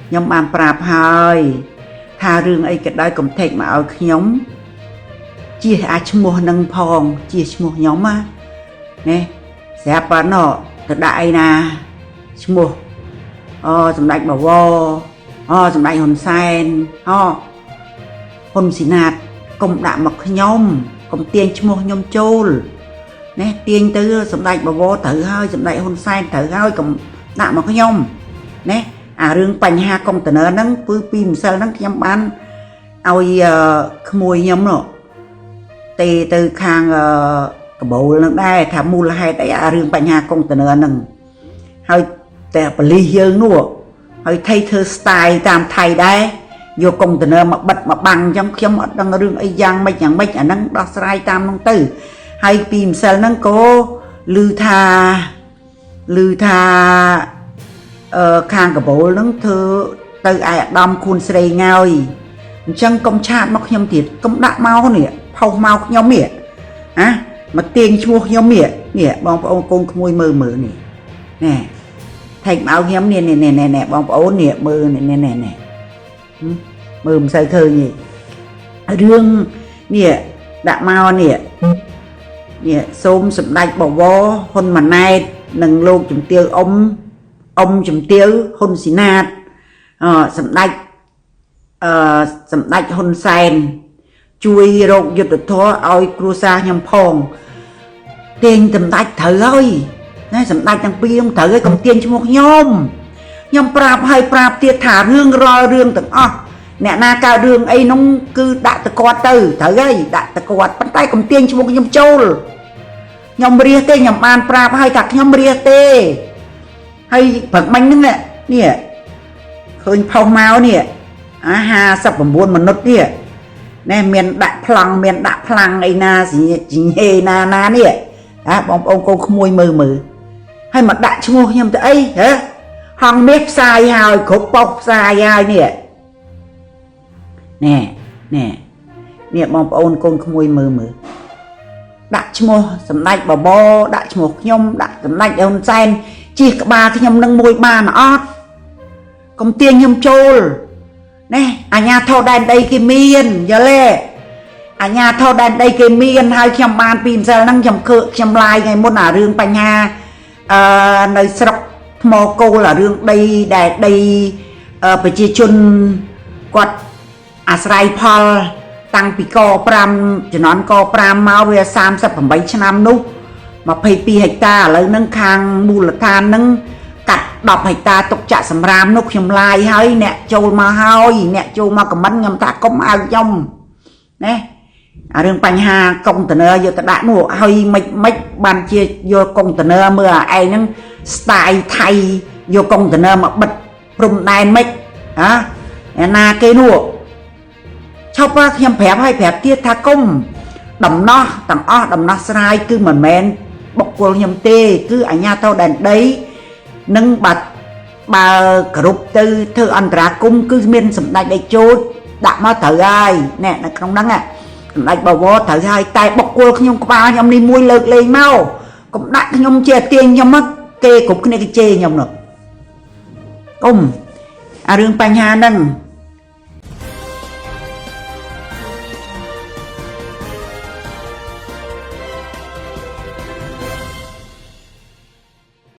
ខ្ញុំបានប្រាប់ហើយថារឿងអីក៏ដោយកុំ tag មកឲ្យខ្ញុំជាអាឈ្មោះនឹងផងជាឈ្មោះខ្ញុំណានេះស្រាប់បាត់ណោទៅដាក់អីណាឈ្មោះអូសម្ដេចបវរអូសម្ដេចហ៊ុនសែនអូហ៊ុនស៊ីណាតកុំដាក់មកខ្ញុំកុំទាញឈ្មោះខ្ញុំចូលនេះទាញទៅសម្ដេចបវរត្រូវហើយសម្ដេចហ៊ុនសែនត្រូវហើយកុំដាក់មកខ្ញុំណាអារឿងបញ្ហាកុងតឺន័រហ្នឹងគឺពីម្សិលហ្នឹងខ្ញុំបានឲ្យក្មួយខ្ញុំនោះទេទៅខាងកបូលនឹងដែរថាមូលហេតុអីអារឿងបញ្ហាកុងតឺន័រហ្នឹងហើយតែប៉ូលីសយើងនោះហើយថៃធ្វើ style តាមថៃដែរយកកុងតឺន័រមកបិទមកបាំងអញ្ចឹងខ្ញុំអត់ដឹងរឿងអីយ៉ាងម៉េចយ៉ាងម៉េចអាហ្នឹងដោះស្រាយតាមនោះទៅហើយពីម្សិលហ្នឹងក៏ឮថាឮថាអឺខាងកបូលហ្នឹងធ្វើទៅឯអាដាមខួនស្រីងើយអញ្ចឹងកុំ chat មកខ្ញុំទៀតកុំដាក់មកនេះផុសមកខ្ញុំនេះហ៎មកទាញឈ្មោះខ្ញុំនេះនេះបងប្អូនកូនក្មួយមើលមើលនេះណែ tag មកខ្ញុំនេះនេះនេះនេះបងប្អូននេះមើលនេះនេះនេះមើលមិនសូវឃើញទេរឿងនេះដាក់មកនេះនេះសូមសម្ដេចបវរហ៊ុនម៉ាណែតនិងលោកជំទាវអ៊ំអ៊ំជំទាវហ៊ុនស៊ីណាតអសម្ដេចអឺសម្ដេចហ៊ុនសែនជួយរកយុទ្ធធរឲ្យគ្រួសារខ្ញុំផងទាញសម្ដេចត្រូវហើយណាសម្ដេចទាំងពីរខ្ញុំត្រូវហើយកុំទាញឈ្មោះខ្ញុំខ្ញុំប្រាប់ហើយប្រាប់ទៀតថារឿងរាល់រឿងទាំងអស់អ្នកណាកើតរឿងអីនោះគឺដាក់តគាត់ទៅត្រូវហើយដាក់តគាត់ប៉ុន្តែកុំទាញឈ្មោះខ្ញុំចូលខ្ញុំរះទេខ្ញុំបានប្រាប់ហើយថាខ្ញុំរះទេហើយព្រឹកមិញហ្នឹងនេះឃើញផុសមកនេះអា59មនុស្សនេះណែមានដាក់ប្លង់មានដាក់ប្លង់អីណាសញ្ញេណាណានេះហ่าបងប្អូនកូនក្មួយមើលមើលហើយមកដាក់ឈ្មោះខ្ញុំទៅអីហ៎ហងមាសផ្សាយហើយគ្រប់ប៉ុស្តិ៍ផ្សាយហើយនេះណែណែនេះបងប្អូនកូនក្មួយមើលមើលដាក់ឈ្មោះសម្ដេចបបរដាក់ឈ្មោះខ្ញុំដាក់សម្ដេចហ៊ុនសែនជិះក្បាលខ្ញុំនឹងមួយបានអត់កុំទាញខ្ញុំចូលណែអាញាធរដែនដីគេមានយល់ទេអាញាធរដែនដីគេមានហើយខ្ញុំបានពីម្សិលហ្នឹងខ្ញុំខើខ្ញុំឡាយថ្ងៃមុនអារឿងបញ្ហាអឺនៅស្រុកថ្មគោលអារឿងដីដែលដីប្រជាជនគាត់អាស្រ័យផលតាំងពីក5ជំនាន់ក5មកវា38ឆ្នាំនោះ22ហិកតាឥឡូវហ្នឹងខាងមូលដ្ឋានហ្នឹងកាត់10ហិកតាទុកចាក់សម្រាមនោះខ្ញុំឡាយហើយអ្នកចូលមកហើយអ្នកចូលមក comment ខ្ញុំថាកុំឲ្យខ្ញុំណាអារឿងបញ្ហាកុងតឺន័រយកទៅដាក់នោះហើយមិនមិនបានជាយកកុងតឺន័រមើលអាឯងហ្នឹង style ថៃយកកុងតឺន័រមកបិទព្រំដែនមិនហ៎អ្នកណាគេនោះឈប់ខ្ញុំប្រាប់ហើយប្រាប់ទៀតថាគុំដំណោះទាំងអស់ដំណោះស្រាយគឺមិនមែនបុគ្គលខ្ញុំទេគឺអាជ្ញាធរដែនដីនិងបាត់បើគ្រប់ទៅធ្វើអន្តរាគមគឺមានសម្ដេចដេជោដាក់មកត្រូវហើយណែនៅក្នុងហ្នឹងសម្ដេចបវរត្រូវហើយតែបុគ្គលខ្ញុំក្បាលខ្ញុំនេះមួយលើកលែងមកកុំដាក់ខ្ញុំជាទាញខ្ញុំមកគេគ្រប់គ្នាគេជេរខ្ញុំនោះគុំអារឿងបញ្ហាហ្នឹង